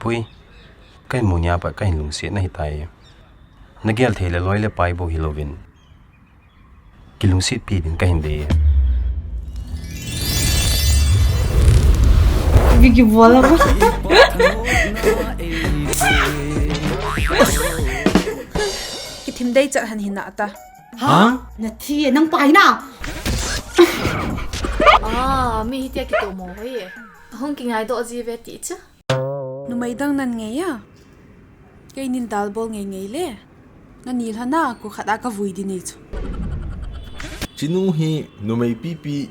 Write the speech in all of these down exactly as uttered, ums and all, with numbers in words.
Pui, kahin mu nia pat kahin lungset na hitai. Nagel thei le loi le pai bou hilouvin, kilungsetpi din kahin dei. Vicky bola. Kithim dei chat han hina ta. Ha? Na thi e, nang pai na. Ah, mi hitia kitomo hoi e. Hung kingaidoh ji ve ti chu. Numei dang nan ngei a? Keinin dalbol ngei ngei le. Nani lhana ko khat a kavui di nei chu. Chinu hi numei pipi.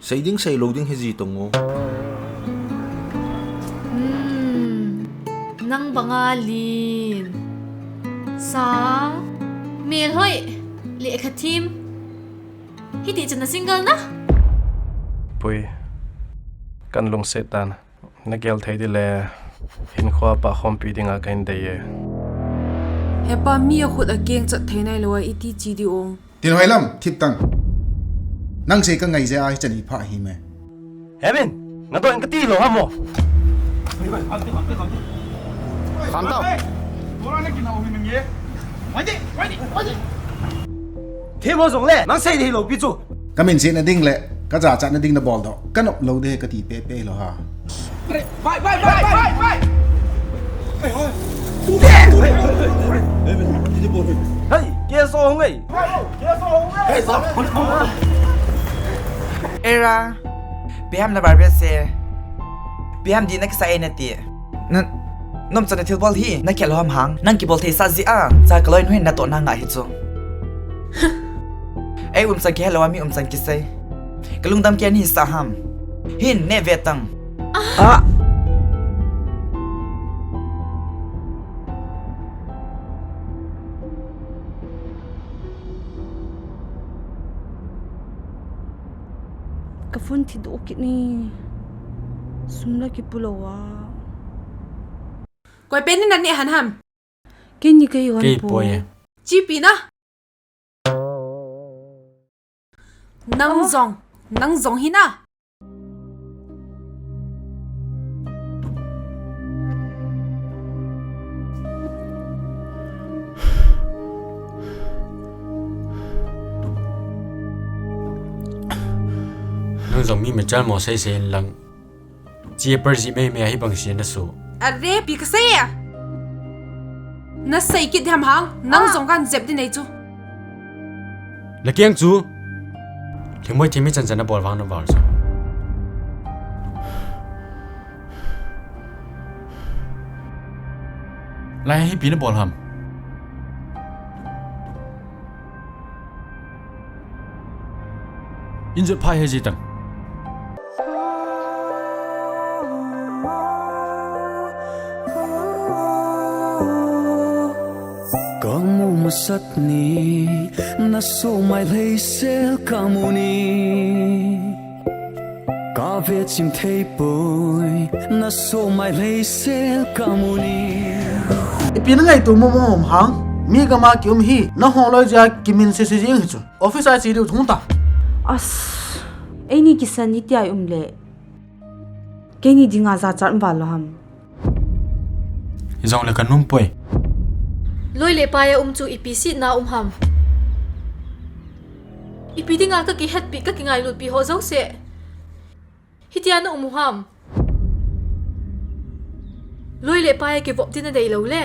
Sei ding sei lou ding hi ji tong o. Hmm. Nang banga lin. Sang. Melhoi. Lekha thim. Hiti chun na single na? Pui. Kan lungset tan. Nagel thei di le, hinkho a pahkhompi dinga kahin dei e. Hepa, mi a khut a keng chat thei nailou a iti chi di ong. Tin hoi lam, thip tang. Nang sei ka ngai je a hichan i pha hi me. Hemin, nadon kati lou ham mo. Kham tau. Thimo jong le, nang sei di lou pi chu. Ka minsetna ding le ka jachatna ding na boldoh, ka nop lou de kati pepe lou ha. Hei, keso hung ei. Era, ipi ham na barbe se. Ipi ham di na kisa e na ti. Na, nom chana thilbol hi, na khel hom hang. Nang kibol thei sa ji a, cha kaloi nu hin natoh na ngai hi chu. Ei umchan kihelou a mi umchan kisei. Kalungdam kei ni sa ham. Hin ne ve tang. Ah! Ka phone thi doh kit ni. Sum la kipu lou a. Koi pen ni nan ni han ham. Kei ni kei hon. Kei poi. Chipi na. Nang jong, nang jong hi na. Nang jong mi machal mo sei sei lang. Chi par ji mei mei ahi bang si na su. Are, pi ka sei a. Na sei kit dem hang, nang jong kan jep di nei chu. Na kiang chu. Thimoi thimi chan chan na bol vang na bol chu. Lai hi pi na bol ham. In jot phai he ji tang. Ka mu masat ni, na so mai lei sel ka mu ni. Ka ve chim thei poi, na so mai lei sel ka mu ni. Ipi na ngaito mo mo hom hang, mi gam a ki um hi, na ho loi ja ki min se se jing hi chu. Office a chi diu thung ta. As, eini kisan ni ti ai um le. Keini dinga jachat um val lou ham. Hi jong le ka num poi. Loi le pai a um chu ipi si na um ham. Ipi dinga ka kihetpi, ka kingailutpi ho jouse. Hitia na um u ham. Loi le pai a kivop di na dei lou le.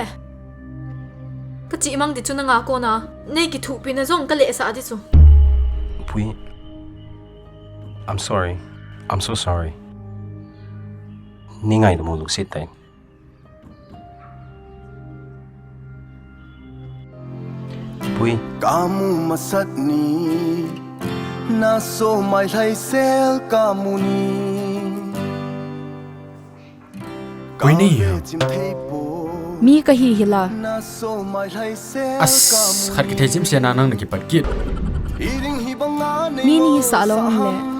Ka chimang di chu na nga kona. Nei kithupi na jong ka lehsah di chu. Pui. I'm sorry. I'm so sorry. Nei ngaidam u lungset tah in. Pui. Ka mu masat ni, na so mai lei sel ka mu ni. Pui ni. Mi ka hi hi la. As, khat kithei chim se na nang na kipat kit. Mi ni hi sa lou um le.